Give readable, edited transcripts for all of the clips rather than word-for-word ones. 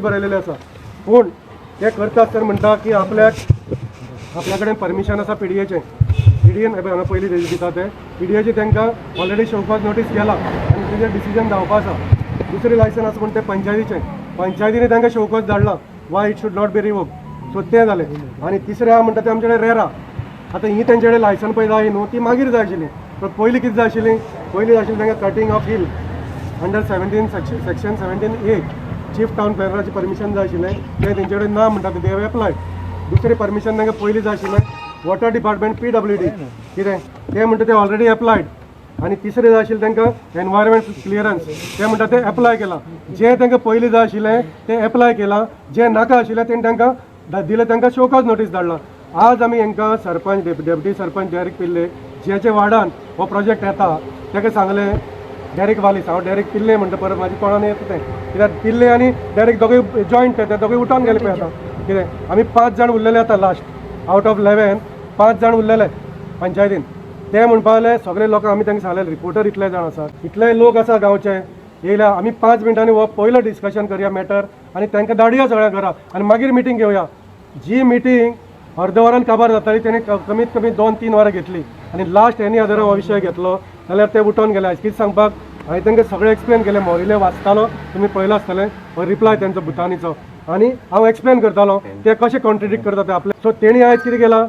बरयलेलें आसा. पूण ते करता आसतना म्हणटा की आपल्याक आपल्या कडेन परमिशन आसा पीडीएचें. पीडीएन हांगा पयलीं दिता ते पीडीएचें तांकां ऑलरेडी शोकॉज नोटीस गेला आनी तेजेर डिसिजन धांवपा आसा. दुसरें लायसन आसा म्हण तें पंचायतीचें, पंचायतीने तांकां शोकॉज धाडलां why it should not be revoke. So तें जालें. आनी तिसरें आहा म्हणटा तें आमचे कडेन रेरा. आतां ही तेंचे कडेन लायसन पळय जाय न्हू, ती मागीर जाय आशिल्ली. पूण पयलीं कितें जाय आशिल्ली? पयलीं जाय आशिल्ली तांकां cutting of hill under 17 section 17A chief town प्लॅनराचें permission जाय आशिल्लें. तें तेंचे कडेन ना म्हणटा ते, they have applied. दुसरें परमिशन तांकां पयलीं जाय आशिल्लें वॉटर डिपार्टमेंट, पीडब्ल्यूडी कितें, ते म्हणटा ते ऑलरेडी एप्लायड. आनी तिसरें जाय आशिल्लें तांकां एनवायरमेंट क्लियरन्स, ते म्हणटा ते एप्लाय केलां. जें तांकां पयलीं जाय आशिल्लें तें एप्लाय केलां, जें नाका आशिल्लें तेणें तांकां दिलें, तांकां शोकॉज नोटीस धाडला. आज आमी हांकां सरपंच, डेप्युटी सरपंच डेरिक पिल्ले, ज्याच्या वार्डान हो प्रोजेक्ट येता, ताका सांगलें. डेरिक वालीस, हांव डेरिक पिल्ले म्हणटा, परत म्हाज्या तोंडान येता तें, कित्याक पिल्ले आनी डेरिक दोगूय जॉयंट, ते दोगूय उठोन गेले पळय. आतां कितें, आमी पांच जाण उरलेले आतां लास्ट, आवट ऑफ 11 पांच जाण उरलेले पंचायतीन. ते म्हणपा लागले सगळे लोक, आमी तांकां सांगले, रिपोर्टर इतले जाण आसात, इतले लोक आसा गांवचे येयल्या, आमी 5 मिनटांनी हो पयलो डिस्कशन करया मॅटर आनी तांकां धाडया सगळ्या घरा आनी मागीर मिटींग घेवया. जी मिटींग अर्द वरान काबार जाताली, तेणी कमीत कमी 2-3 वरां घेतली आनी लास्ट एनी अदर हो विशय घेतलो जाल्यार ते उठोन गेले. आयज कितें सांगपाक, हांवें तांकां सगळें एक्सप्लेन केलें. मोरिले वाचतालो, तुमी पळयलां आसतलें हो रिप्लाय तेंचो भुतानीचो, आनी हांव एक्सप्लेन करतालो ते कशें कॉन्ट्रिडिक्ट करता ते आपले. सो तेणी आयज कितें केलां,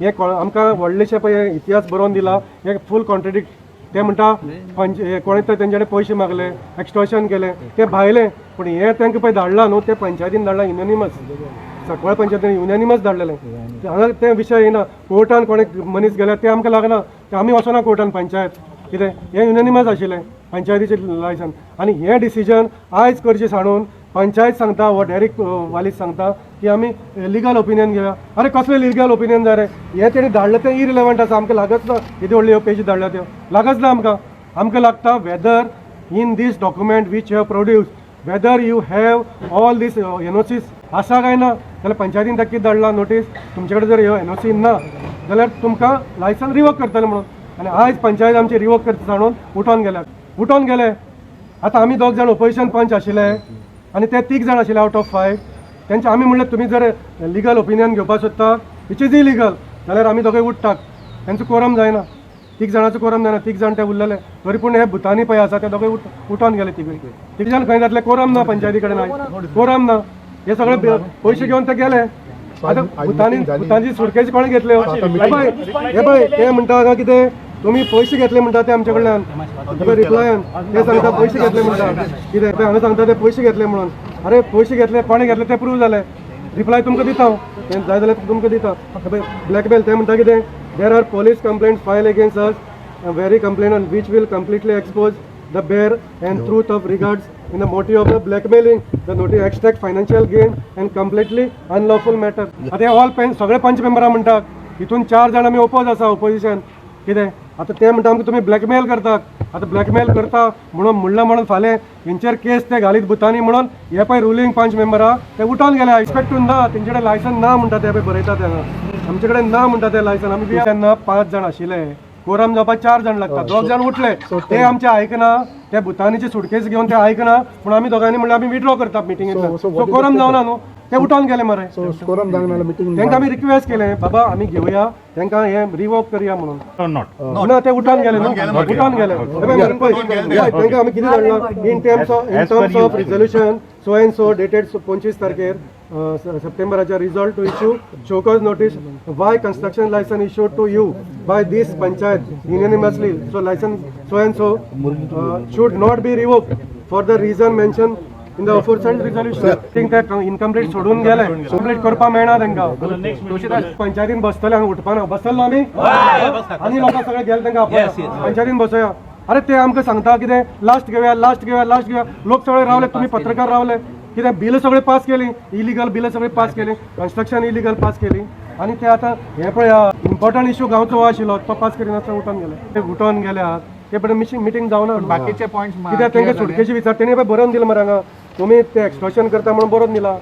हें आमकां व्हडलेशें पळय इतिहास बरोवन दिला, हें फूल कॉन्ट्रिडिक्ट. ते म्हणटा पंच हे कोणें तर तेंचे कडेन पयशे मागले, एक्स्टॉर्शन केलें, ते भायले. पूण हें तांकां पळय धाडलां न्हू, ते पंचायतीन धाडलां युनॅनिमस, सांकवाळ पंचायतीन युनॅनिमस धाडलेलें. हांगा ते विशय येना. कोर्टान कोणे मनीस गेल्यार ते आमकां लागना, ते आमी वचना कोर्टान. पंचायत कितें, हें युनॅनिमस आशिल्लें पंचायतीचें लायसन. आनी हें डिसिजन आयज करचें सांडून पंचायत सांगता, हो डेरिक वालीस सांगता की आमी लिगल ओपिनियन घेवया. अरे, कसलें लिगल ओपिनियन जाय रे? हें तेणी धाडलें तें इरिलेवंट आसा, आमकां लागच ना. येदी व्हडली ह्यो पेजी धाडल्या त्यो लागच ना आमकां. आमकां लागता whether in this document which you have produce, whether you have all these NOCs आसा काय ना. जाल्यार पंचायतीन ताका कितें धाडला नोटीस, तुमचे कडेन जर ह्यो एनओसी ना जाल्यार तुमकां लायसन रिवोक करतले म्हणून. आनी आयज पंचायत आमची रिवोक करता सांडून उठोन गेल्यात, उठोन गेले. आतां आमी दोग जाण ओपोजिशन पंच आशिल्ले आनी ते तीग जाण आशिल्ले आवट ऑफ फायव. तेंचे आमी म्हणलें, तुमी जर लिगल ओपिनियन घेवपाक सोदता, which is illegal, जाल्यार आमी दोगूय उठ्ठात. तेंचो कोरम जायना, तीग जाणाचो कोरम जायना, तीग जाण ते उरलेले. तरी पूण हे भुतानी पळय आसा, ते दोगूय उठोन गेले तिगूय. तीग जाण खंय जातले? कोरम ना पंचायती कडेन आयज, कोरम ना. हे सगळे पयशे घेवन ते गेले. आतां भुतानी, भुतांची सुटकेची कोणें घेतल्यो? हे पळय, हे पळय, ते म्हणटा हांगा कितें, तुमी पयशे घेतले म्हणटा ते आमचे कडल्यान. हे पळय रिप्लायान ते सांगता पयशे घेतले म्हणटा कितें. ते हांगा सांगता ते पयशे घेतले म्हणून. अरे, पयशे घेतले कोणें घेतले ते प्रूव जाले. रिप्लाय तुमकां दिता हांव, ते जाय जाल्यार तुमकां दिता. हे पळय ब्लॅकमेल, ते म्हणटा कितें, there are police complaint file against us, very complaint which will completely expose the bare and truth of regards in the motive of the blackmailing, the notice extract financial gain and completely unlawful matter. आतां हे all pen सगळे पंच मेंबरां म्हणटात, हितून चार जाण आमी oppose आसा, ओपोजिशन कितें. आतां ते म्हणटा आमकां तुमी ब्लॅकमेल करतात. आतां ब्लॅकमेल करता म्हणून म्हणलां म्हणून फाल्यां हेंचेर केस ते घालीत भुतानी म्हणून हे पळय रुलींग पंच मेंबरां ते उठोन गेले. एक्सपेक्टून ना, तेंचे कडेन लायसन ना म्हणटा. ते पळय बरयता ते हांगा, आमचे कडेन ना म्हणटा ते लायसन. आमी तेन्ना पांच जाण आशिल्ले, कोरम जावपाक चार जाण लागता. दोग जाण उठले, ते आमचे आयकना, ते भुतानीची सुटकेस घेवन ते आयकना पूण आमी दोगांनी म्हणल्यार आमी विड्रॉ करता मिटिंगेंतल्यान. सो कोरम जावना न्हू, ते उठोन गेले मरे. सो कोरम जावंक नाल्यार मिटींग तांकां आमी रिक्वेस्ट केलें, बाबा आमी घेवया तांकां, हें रिवोक करया म्हणून. Not ना, ते उठोन गेले न्हू, उठोन गेले. हे पळय, पळय, पळय, तांकां आमी कितें धाडलां, in terms of resolution so and so dated 25 तारखेर सप्टेंबराच्या, resolve to issue show cause notice why construction license issued to you by this panchayat unanimously, so license so and so should not be revoked for the reason mentioned in the aforesaid resolution. Think ते incomplete सोडून गेले, complete करपाक मेळना तांकां. पंचायतीन बसतले हांगा, उठपाना बसतलो आमी आनी लोकां सगळे गेले, तांकां आपय, पंचायतीन बसोया. अरे, ते आमकां सांगता कितें, लास्ट घेवया, लास्ट घेवया, लास्ट घेवया. लोक सगळे रावले, तुमी पत्रकार रावले. कितें, बिलां सगळे पास केली, इलिगल बिलां सगळी पास केली, कन्स्ट्रक्शन इलिगल पास केली. आनी ते आतां हे पळय, इम्पॉर्टंट इशू गांवचो हो आशिल्लो, तो पास करिनासतना उठोन गेले. ते उठोन गेल्यात ते पळय, मिटींग मिटींग जावना. बाकीचे पॉइंट्स कित्याक तांकां सुटकेची विचार, तेणी पळय बरोवन दिलां मरे हांगा, तुमी ते एक्स्टॉर्शन करता म्हणून बरोवन दिला.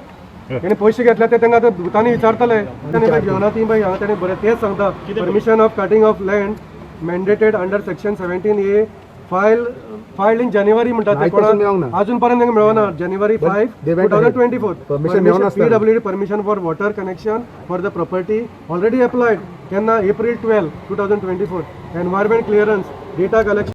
तेणी पयशे घेतले ते तांकां आतां भुतानी विचारतले. तेणी पळय घेवना ती पळय हांगा तेणी बरें तेच सांगता, permission of cutting of land mandated under section 17A. File filed in जानेवारी म्हणटा ते. आयज पासून मेळोंक ना. अजून पर्यंत तांकां मेळना. जानेवारी 5 they to went thousand ahead. 24. Permission मेळनासतना. PWD permission for water connection for the property already applied केन्ना? April 12, 2024. Environment clearance, data collection.